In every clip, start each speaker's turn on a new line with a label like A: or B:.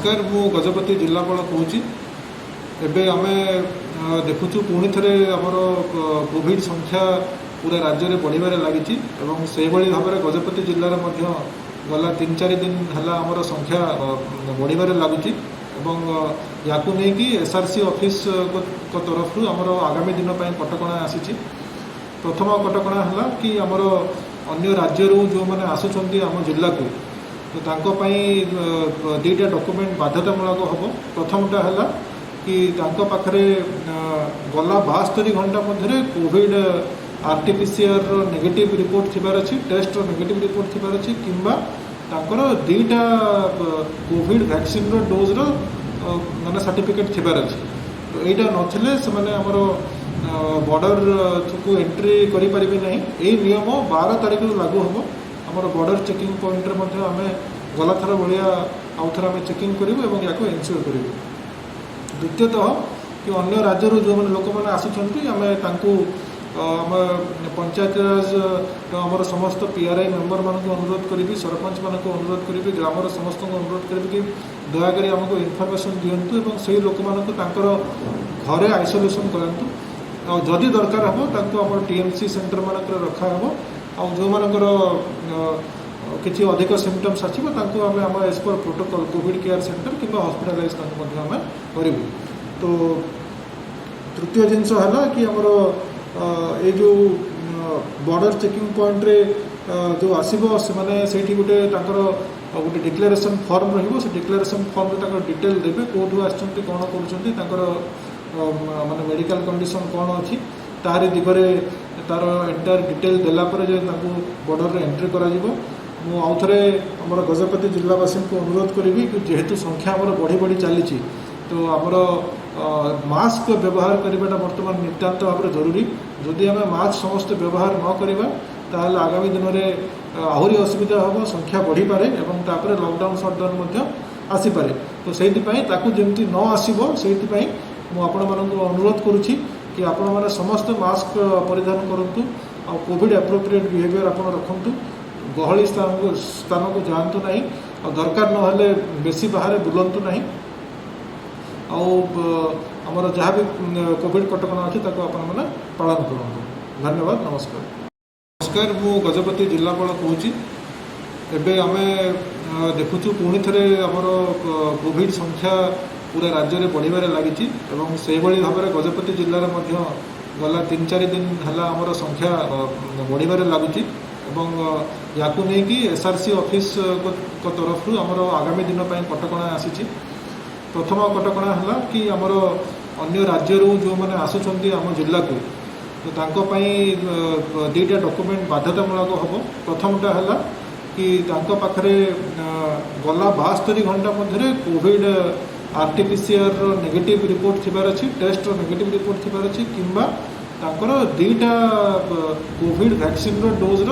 A: ନମସ୍କାର, ମୁଁ ଗଜପତି ଜିଲ୍ଲାପାଳ କହୁଛି। ଏବେ ଆମେ ଦେଖୁଛୁ, ପୁଣି ଥରେ ଆମର କୋଭିଡ଼ ସଂଖ୍ୟା ପୁରା ରାଜ୍ୟରେ ବଢ଼ିବାରେ ଲାଗିଛି ଏବଂ ସେଇଭଳି ଭାବରେ ଗଜପତି ଜିଲ୍ଲାରେ ମଧ୍ୟ ଗଲା 3-4 ଦିନ ହେଲା ଆମର ସଂଖ୍ୟା ବଢ଼ିବାରେ ଲାଗୁଛି ଏବଂ ୟାକୁ ନେଇକି ଏସ୍ଆର୍ସି ଅଫିସଙ୍କ ତରଫରୁ ଆମର ଆଗାମୀ ଦିନ ପାଇଁ କଟକଣା ଆସିଛି। ପ୍ରଥମ କଟକଣା ହେଲା କି ଆମର ଅନ୍ୟ ରାଜ୍ୟରୁ ଯେଉଁମାନେ ଆସୁଛନ୍ତି ଆମ ଜିଲ୍ଲାକୁ, ତ ତାଙ୍କ ପାଇଁ ଦୁଇଟା ଡକୁମେଣ୍ଟ ବାଧ୍ୟତାମୂଳକ ହେବ। ପ୍ରଥମଟା ହେଲା କି ତାଙ୍କ ପାଖରେ ଗଲା 72 ଘଣ୍ଟା ମଧ୍ୟରେ କୋଭିଡ଼ ଆର୍ଟିପିସିଆରର ନେଗେଟିଭ୍ ରିପୋର୍ଟ ଥିବାର ଅଛି, ଟେଷ୍ଟର ନେଗେଟିଭ୍ ରିପୋର୍ଟ ଥିବାର ଅଛି, କିମ୍ବା ତାଙ୍କର ଦୁଇଟା କୋଭିଡ଼ ଭ୍ୟାକ୍ସିନର ଡୋଜ୍ର ମାନେ ସାର୍ଟିଫିକେଟ୍ ଥିବାର ଅଛି। ତ ଏଇଟା ନଥିଲେ ସେମାନେ ଆମର ବର୍ଡ଼ରକୁ ଏଣ୍ଟ୍ରି କରିପାରିବେ ନାହିଁ। ଏଇ ନିୟମ 12 ତାରିଖରୁ ଲାଗୁ ହେବ। ଆମର ବର୍ଡ଼ର ଚେକିଂ ପଏଣ୍ଟରେ ମଧ୍ୟ ଆମେ ଗଲାଥର ଭଳିଆ ଆଉଥରେ ଆମେ ଚେକିଂ କରିବୁ ଏବଂ ୟାକୁ ଏନ୍ସିଓର କରିବୁ। ଦ୍ୱିତୀୟତଃ କି ଅନ୍ୟ ରାଜ୍ୟରୁ ଯେଉଁମାନେ ଲୋକମାନେ ଆସୁଛନ୍ତି, ଆମେ ତାଙ୍କୁ ଆମ ପଞ୍ଚାୟତିରାଜ ଆମର ସମସ୍ତ ପିଆର୍ଆଇ ମେମ୍ବରମାନଙ୍କୁ ଅନୁରୋଧ କରିବି, ସରପଞ୍ଚମାନଙ୍କୁ ଅନୁରୋଧ କରିବି, ଗ୍ରାମର ସମସ୍ତଙ୍କୁ ଅନୁରୋଧ କରିବି କି ଦୟାକରି ଆମକୁ ଇନଫର୍ମେସନ୍ ଦିଅନ୍ତୁ ଏବଂ ସେଇ ଲୋକମାନଙ୍କୁ ତାଙ୍କର ଘରେ ଆଇସୋଲେସନ୍ କରାନ୍ତୁ। ଆଉ ଯଦି ଦରକାର ହେବ, ତାଙ୍କୁ ଆମର ଟିଏମ୍ସି ସେଣ୍ଟରମାନଙ୍କରେ ରଖାହେବ। ଆଉ ଯେଉଁମାନଙ୍କର କିଛି ଅଧିକ ସିମ୍ପଟମ୍ସ ଆସିବ, ତାଙ୍କୁ ଆମେ ଆମ as per protocol Covid care center କିମ୍ବା ହସ୍ପିଟାଲାଇଜ୍ ତାଙ୍କୁ ମଧ୍ୟ ଆମେ କରିବୁ। ତ ତୃତୀୟ ଜିନିଷ ହେଲା କି ଆମର ଏଇ ଯେଉଁ ବର୍ଡ଼ର ଚେକିଂ ପଏଣ୍ଟରେ ଯେଉଁ ଆସିବ, ସେମାନେ ସେଇଠି ଗୋଟେ ତାଙ୍କର ଗୋଟେ ଡିକ୍ଲାରେସନ୍ ଫର୍ମ ରହିବ। ସେ ଡିକ୍ଲାରେସନ୍ ଫର୍ମରେ ତାଙ୍କର ଡିଟେଲ୍ ଦେବେ, କେଉଁଠୁ ଆସିଛନ୍ତି, କ'ଣ କରୁଛନ୍ତି, ତାଙ୍କର ମାନେ ମେଡ଼ିକାଲ କଣ୍ଡିସନ୍ କ'ଣ ଅଛି। ତାରି ଦିଗରେ ତାର ଏଣ୍ଟାୟାର ଡିଟେଲ୍ ଦେଲା ପରେ ଯେ ତାଙ୍କୁ ବର୍ଡ଼ରରେ ଏଣ୍ଟ୍ରି କରାଯିବ। ମୁଁ ଆଉଥରେ ଆମର ଗଜପତି ଜିଲ୍ଲାବାସୀଙ୍କୁ ଅନୁରୋଧ କରିବି କି ଯେହେତୁ ସଂଖ୍ୟା ଆମର ବଢ଼ି ବଢ଼ି ଚାଲିଛି, ତ ଆମର ମାସ୍କ ବ୍ୟବହାର କରିବାଟା ବର୍ତ୍ତମାନ ନିତାନ୍ତ ଭାବରେ ଜରୁରୀ। ଯଦି ଆମେ ମାସ୍କ ସମସ୍ତେ ବ୍ୟବହାର ନ କରିବା, ତାହେଲେ ଆଗାମୀ ଦିନରେ ଆହୁରି ଅସୁବିଧା ହେବ, ସଂଖ୍ୟା ବଢ଼ିପାରେ ଏବଂ ତାପରେ ଲକଡାଉନ୍, ସଟଡାଉନ୍ ମଧ୍ୟ ଆସିପାରେ। ତ ସେଇଥିପାଇଁ ତାକୁ ଯେମିତି ନ ଆସିବ, ସେଇଥିପାଇଁ ମୁଁ ଆପଣମାନଙ୍କୁ ଅନୁରୋଧ କରୁଛି କି ଆପଣମାନେ ସମସ୍ତେ ମାସ୍କ ପରିଧାନ କରନ୍ତୁ ଆଉ କୋଭିଡ଼ ଆପ୍ରୋପ୍ରିଏଟ୍ ବିହେଭିଅର ଆପଣ ରଖନ୍ତୁ। ଗହଳି ସ୍ଥାନକୁ ଯାଆନ୍ତୁ ନାହିଁ ଆଉ ଦରକାର ନହେଲେ ବେଶୀ ବାହାରେ ବୁଲନ୍ତୁ ନାହିଁ। ଆଉ ଆମର ଯାହା ବି କୋଭିଡ଼ କଟକଣା ଅଛି, ତାକୁ ଆପଣମାନେ ପାଳନ କରନ୍ତୁ। ଧନ୍ୟବାଦ, ନମସ୍କାର। ନମସ୍କାର, ମୁଁ ଗଜପତି ଜିଲ୍ଲାପାଳ କହୁଛି। ଏବେ ଆମେ ଦେଖୁଛୁ, ପୁଣି ଥରେ ଆମର କୋଭିଡ଼ ସଂଖ୍ୟା ପୁରା ରାଜ୍ୟରେ ବଢ଼ିବାରେ ଲାଗିଛି ଏବଂ ସେଇଭଳି ଭାବରେ ଗଜପତି ଜିଲ୍ଲାରେ ମଧ୍ୟ ଗଲା 3-4 ଦିନ ହେଲା ଆମର ସଂଖ୍ୟା ବଢ଼ିବାରେ ଲାଗୁଛି ଏବଂ ୟାକୁ ନେଇକି ଏସ୍ଆର୍ସି ଅଫିସଙ୍କ ତରଫରୁ ଆମର ଆଗାମୀ ଦିନ ପାଇଁ କଟକଣା ଆସିଛି। ପ୍ରଥମ କଟକଣା ହେଲା କି ଆମର ଅନ୍ୟ ରାଜ୍ୟରୁ ଯେଉଁମାନେ ଆସୁଛନ୍ତି ଆମ ଜିଲ୍ଲାକୁ, ତ ତାଙ୍କ ପାଇଁ ଦୁଇଟା ଡକୁମେଣ୍ଟ ବାଧ୍ୟତାମୂଳକ ହେବ। ପ୍ରଥମଟା ହେଲା କି ତାଙ୍କ ପାଖରେ ଗଲା 72 ଘଣ୍ଟା ମଧ୍ୟରେ କୋଭିଡ଼ ଆର୍ଟିପିସିଆରର ନେଗେଟିଭ୍ ରିପୋର୍ଟ ଥିବାର ଅଛି, ଟେଷ୍ଟର ନେଗେଟିଭ୍ ରିପୋର୍ଟ ଥିବାର ଅଛି, କିମ୍ବା ତାଙ୍କର ଦୁଇଟା କୋଭିଡ଼ ଭ୍ୟାକ୍ସିନର ଡୋଜ୍ର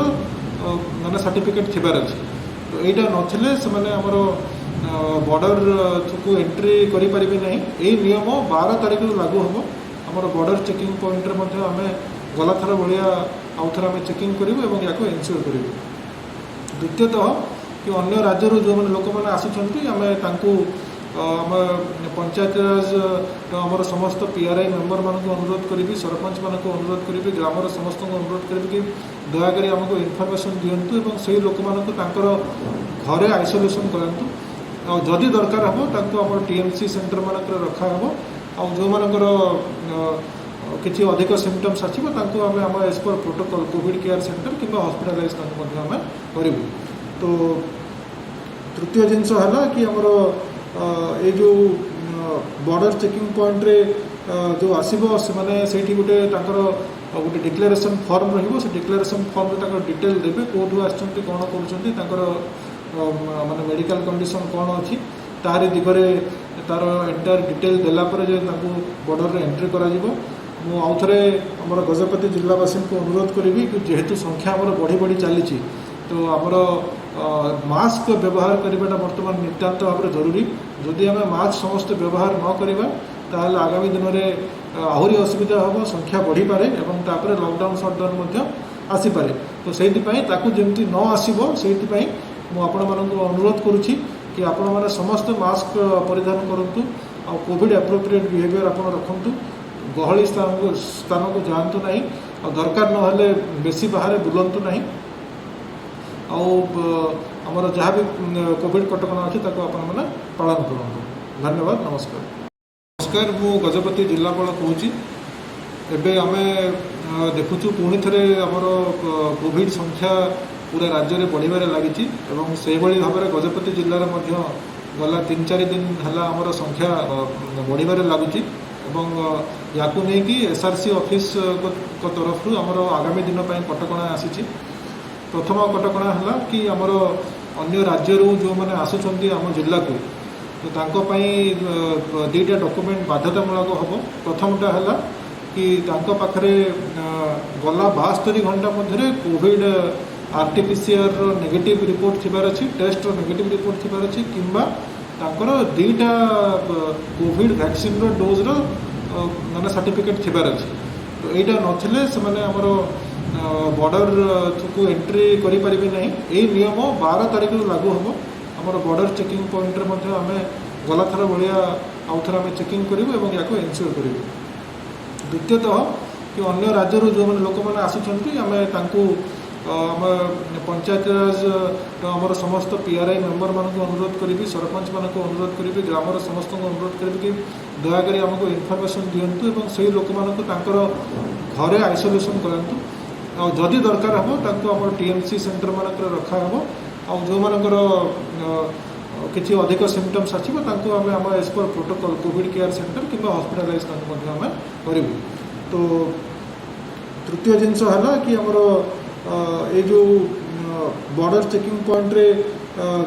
A: ମାନେ ସାର୍ଟିଫିକେଟ୍ ଥିବାର ଅଛି। ତ ଏଇଟା ନଥିଲେ ସେମାନେ ଆମର ବର୍ଡ଼ରକୁ ଏଣ୍ଟ୍ରି କରିପାରିବେ ନାହିଁ। ଏଇ ନିୟମ 12 ତାରିଖରୁ ଲାଗୁ ହେବ। ଆମର ବର୍ଡ଼ର ଚେକିଂ ପଏଣ୍ଟରେ ମଧ୍ୟ ଆମେ ଗଲାଥର ଭଳିଆ ଆଉଥରେ ଆମେ ଚେକିଂ କରିବୁ ଏବଂ ୟାକୁ ଏନ୍ସିଓର କରିବୁ। ଦ୍ୱିତୀୟତଃ କି ଅନ୍ୟ ରାଜ୍ୟରୁ ଯେଉଁମାନେ ଲୋକମାନେ ଆସୁଛନ୍ତି, ଆମେ ତାଙ୍କୁ ଆମ ପଞ୍ଚାୟତିରାଜ ଆମର ସମସ୍ତ ପିଆର୍ଆଇ ମେମ୍ବରମାନଙ୍କୁ ଅନୁରୋଧ କରିବି, ସରପଞ୍ଚମାନଙ୍କୁ ଅନୁରୋଧ କରିବି, ଗ୍ରାମର ସମସ୍ତଙ୍କୁ ଅନୁରୋଧ କରିବି କି ଦୟାକରି ଆମକୁ ଇନଫର୍ମେସନ୍ ଦିଅନ୍ତୁ ଏବଂ ସେଇ ଲୋକମାନଙ୍କୁ ତାଙ୍କର ଘରେ ଆଇସୋଲେସନ୍ କରାନ୍ତୁ। ଆଉ ଯଦି ଦରକାର ହେବ, ତାଙ୍କୁ ଆମର ଟିଏମ୍ସି ସେଣ୍ଟରମାନଙ୍କରେ ରଖାହେବ। ଆଉ ଯେଉଁମାନଙ୍କର କିଛି ଅଧିକ ସିମ୍ପଟମ୍ସ ଆସିବ, ତାଙ୍କୁ ଆମେ ଆମ as per protocol Covid care center କିମ୍ବା ହସ୍ପିଟାଲାଇଜ୍ ତାଙ୍କୁ ମଧ୍ୟ ଆମେ କରିବୁ। ତ ତୃତୀୟ ଜିନିଷ ହେଲା କି ଆମର ଏଇ ଯେଉଁ ବର୍ଡ଼ର ଚେକିଂ ପଏଣ୍ଟରେ ଯେଉଁ ଆସିବ, ସେମାନେ ସେଇଠି ଗୋଟେ ତାଙ୍କର ଗୋଟେ ଡିକ୍ଲାରେସନ୍ ଫର୍ମ ରହିବ। ସେ ଡିକ୍ଲାରେସନ୍ ଫର୍ମରେ ତାଙ୍କର ଡିଟେଲ୍ ଦେବେ, କେଉଁଠୁ ଆସିଛନ୍ତି, କ'ଣ କରୁଛନ୍ତି, ତାଙ୍କର ମାନେ ମେଡ଼ିକାଲ କଣ୍ଡିସନ୍ କ'ଣ ଅଛି। ତାରି ଦିଗରେ ତାର ଏଣ୍ଟାୟାର ଡିଟେଲ୍ ଦେଲା ପରେ ଯେ ତାଙ୍କୁ ବର୍ଡ଼ରରେ ଏଣ୍ଟ୍ରି କରାଯିବ। ମୁଁ ଆଉଥରେ ଆମର ଗଜପତି ଜିଲ୍ଲାବାସୀଙ୍କୁ ଅନୁରୋଧ କରିବି କି ଯେହେତୁ ସଂଖ୍ୟା ଆମର ବଢ଼ି ବଢ଼ି ଚାଲିଛି, ତ ଆମର ମାସ୍କ ବ୍ୟବହାର କରିବାଟା ବର୍ତ୍ତମାନ ନିତାନ୍ତ ଭାବରେ ଜରୁରୀ। ଯଦି ଆମେ ମାସ୍କ ସମସ୍ତେ ବ୍ୟବହାର ନ କରିବା, ତାହେଲେ ଆଗାମୀ ଦିନରେ ଆହୁରି ଅସୁବିଧା ହେବ, ସଂଖ୍ୟା ବଢ଼ିପାରେ ଏବଂ ତାପରେ ଲକଡାଉନ୍, ସଟଡାଉନ୍ ମଧ୍ୟ ଆସିପାରେ। ତ ସେଇଥିପାଇଁ ତାକୁ ଯେମିତି ନ ଆସିବ, ସେଇଥିପାଇଁ ମୁଁ ଆପଣମାନଙ୍କୁ ଅନୁରୋଧ କରୁଛି। କି ଆପଣମାନେ ସମସ୍ତେ ମାସ୍କ ପରିଧାନ କରନ୍ତୁ ଆଉ କୋଭିଡ଼ ଆପ୍ରୋପ୍ରିଏଟ୍ ବିହେଭିଅର୍ ଆପଣ ରଖନ୍ତୁ। ଗହଳି ସ୍ଥାନକୁ ଯାଆନ୍ତୁ ନାହିଁ ଆଉ ଦରକାର ନହେଲେ ବେଶୀ ବାହାରେ ବୁଲନ୍ତୁ ନାହିଁ। ଆଉ ଆମର ଯାହା ବି କୋଭିଡ଼ କଟକଣା ଅଛି, ତାକୁ ଆପଣମାନେ ପାଳନ କରନ୍ତୁ। ଧନ୍ୟବାଦ, ନମସ୍କାର। ନମସ୍କାର, ମୁଁ ଗଜପତି ଜିଲ୍ଲାପାଳ କହୁଛି। ଏବେ ଆମେ ଦେଖୁଛୁ, ପୁଣି ଥରେ ଆମର କୋଭିଡ଼ ସଂଖ୍ୟା ପୁରା ରାଜ୍ୟରେ ବଢ଼ିବାରେ ଲାଗିଛି ଏବଂ ସେଇଭଳି ଭାବରେ ଗଜପତି ଜିଲ୍ଲାରେ ମଧ୍ୟ ଗଲା 3-4 ଦିନ ହେଲା ଆମର ସଂଖ୍ୟା ବଢ଼ିବାରେ ଲାଗୁଛି ଏବଂ ୟାକୁ ନେଇକି ଏସ୍ଆର୍ସି ଅଫିସ ଙ୍କ ତରଫରୁ ଆମର ଆଗାମୀ ଦିନ ପାଇଁ କଟକଣା ଆସିଛି। ପ୍ରଥମ କଟକଣା ହେଲା କି ଆମର ଅନ୍ୟ ରାଜ୍ୟରୁ ଯେଉଁମାନେ ଆସୁଛନ୍ତି ଆମ ଜିଲ୍ଲାକୁ, ତ ତାଙ୍କ ପାଇଁ ଦୁଇଟା ଡକୁମେଣ୍ଟ ବାଧ୍ୟତାମୂଳକ ହେବ। ପ୍ରଥମଟା ହେଲା କି ତାଙ୍କ ପାଖରେ ଗଲା 72 ଘଣ୍ଟା ମଧ୍ୟରେ କୋଭିଡ଼ ଆର୍ଟିପିସିଆରର ନେଗେଟିଭ୍ ରିପୋର୍ଟ ଥିବାର ଅଛି, ଟେଷ୍ଟର ନେଗେଟିଭ୍ ରିପୋର୍ଟ ଥିବାର ଅଛି, କିମ୍ବା ତାଙ୍କର ଦୁଇଟା କୋଭିଡ଼ ଭ୍ୟାକ୍ସିନର ଡୋଜ୍ର ମାନେ ସାର୍ଟିଫିକେଟ୍ ଥିବାର ଅଛି। ତ ଏଇଟା ନଥିଲେ ସେମାନେ ଆମର ବର୍ଡ଼ରକୁ ଏଣ୍ଟ୍ରି କରିପାରିବେ ନାହିଁ। ଏଇ ନିୟମ 12 ତାରିଖରୁ ଲାଗୁ ହେବ। ଆମର ବର୍ଡ଼ର ଚେକିଂ ପଏଣ୍ଟରେ ମଧ୍ୟ ଆମେ ଗଲାଥର ଭଳିଆ ଆଉଥରେ ଆମେ ଚେକିଂ କରିବୁ ଏବଂ ୟାକୁ ଏନ୍ସିଓର କରିବୁ। ଦ୍ୱିତୀୟତଃ କି ଅନ୍ୟ ରାଜ୍ୟରୁ ଯେଉଁମାନେ ଲୋକମାନେ ଆସୁଛନ୍ତି, ଆମେ ତାଙ୍କୁ ଆମ ପଞ୍ଚାୟତିରାଜର ଆମର ସମସ୍ତ ପିଆର୍ଆଇ ମେମ୍ବରମାନଙ୍କୁ ଅନୁରୋଧ କରିବି, ସରପଞ୍ଚମାନଙ୍କୁ ଅନୁରୋଧ କରିବି, ଗ୍ରାମର ସମସ୍ତଙ୍କୁ ଅନୁରୋଧ କରିବି କି ଦୟାକରି ଆମକୁ ଇନଫର୍ମେସନ୍ ଦିଅନ୍ତୁ ଏବଂ ସେଇ ଲୋକମାନଙ୍କୁ ତାଙ୍କର ଘରେ ଆଇସୋଲେସନ୍ କରାନ୍ତୁ। ଆଉ ଯଦି ଦରକାର ହେବ, ତାଙ୍କୁ ଆମର ଟିଏମ୍ସି ସେଣ୍ଟରମାନଙ୍କରେ ରଖାହେବ। ଆଉ ଯେଉଁମାନଙ୍କର କିଛି ଅଧିକ ସିମ୍ପଟମ୍ସ ଆସିବ, ତାଙ୍କୁ ଆମେ ଆମ as per protocol Covid care center କିମ୍ବା ହସ୍ପିଟାଲାଇଜ୍ ତାଙ୍କୁ ମଧ୍ୟ ଆମେ କରିବୁ। ତ ତୃତୀୟ ଜିନିଷ ହେଲା କି ଆମର ଏଇ ଯେଉଁ ବର୍ଡ଼ର ଚେକିଂ ପଏଣ୍ଟରେ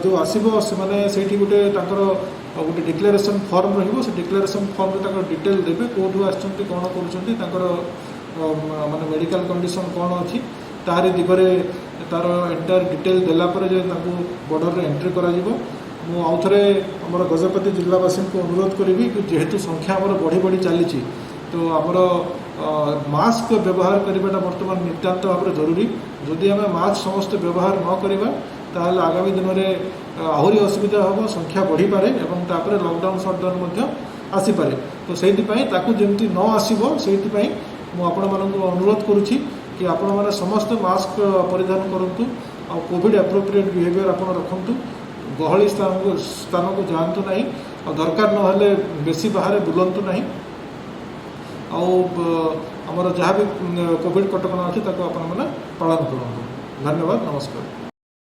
A: ଯେଉଁ ଆସିବ, ସେମାନେ ସେଇଠି ଗୋଟେ ତାଙ୍କର ଗୋଟେ ଡିକ୍ଲାରେସନ୍ ଫର୍ମ ରହିବ। ସେ ଡିକ୍ଲାରେସନ୍ ଫର୍ମରେ ତାଙ୍କର ଡିଟେଲ୍ ଦେବେ, କେଉଁଠୁ ଆସିଛନ୍ତି, କ'ଣ କରୁଛନ୍ତି, ତାଙ୍କର ମାନେ ମେଡ଼ିକାଲ କଣ୍ଡିସନ୍ କ'ଣ ଅଛି। ତାରି ଦିଗରେ ତାର ଏଣ୍ଟାୟାର ଡିଟେଲ୍ ଦେଲା ପରେ ଯେ ତାଙ୍କୁ ବର୍ଡ଼ରରେ ଏଣ୍ଟ୍ରି କରାଯିବ। ମୁଁ ଆଉଥରେ ଆମର ଗଜପତି ଜିଲ୍ଲାବାସୀଙ୍କୁ ଅନୁରୋଧ କରିବି କି ଯେହେତୁ ସଂଖ୍ୟା ଆମର ବଢ଼ି ବଢ଼ି ଚାଲିଛି, ତ ଆମର ମାସ୍କ ବ୍ୟବହାର କରିବାଟା ବର୍ତ୍ତମାନ ନିତାନ୍ତ ଭାବରେ ଜରୁରୀ। ଯଦି ଆମେ ମାସ୍କ ସମସ୍ତେ ବ୍ୟବହାର ନ କରିବା, ତାହେଲେ ଆଗାମୀ ଦିନରେ ଆହୁରି ଅସୁବିଧା ହେବ, ସଂଖ୍ୟା ବଢ଼ିପାରେ ଏବଂ ତାପରେ ଲକଡାଉନ୍, ସଟଡାଉନ୍ ମଧ୍ୟ ଆସିପାରେ। ତ ସେଇଥିପାଇଁ ତାକୁ ଯେମିତି ନ ଆସିବ, ସେଇଥିପାଇଁ ମୁଁ ଆପଣମାନଙ୍କୁ ଅନୁରୋଧ କରୁଛି କି ଆପଣମାନେ ସମସ୍ତେ ମାସ୍କ ପରିଧାନ କରନ୍ତୁ ଆଉ କୋଭିଡ଼ ଆପ୍ରୋପ୍ରିଏଟ୍ ବିହେଭିଅର୍ ଆପଣ ରଖନ୍ତୁ। ଗହଳି ସ୍ଥାନକୁ ଯାଆନ୍ତୁ ନାହିଁ ଆଉ ଦରକାର ନହେଲେ ବେଶୀ ବାହାରେ ବୁଲନ୍ତୁ ନାହିଁ। ଆଉ ଆମର ଯାହା ବି କୋଭିଡ଼ କଟକଣା ଅଛି, ତାକୁ ଆପଣମାନେ ପାଳନ କରନ୍ତୁ। ଧନ୍ୟବାଦ, ନମସ୍କାର।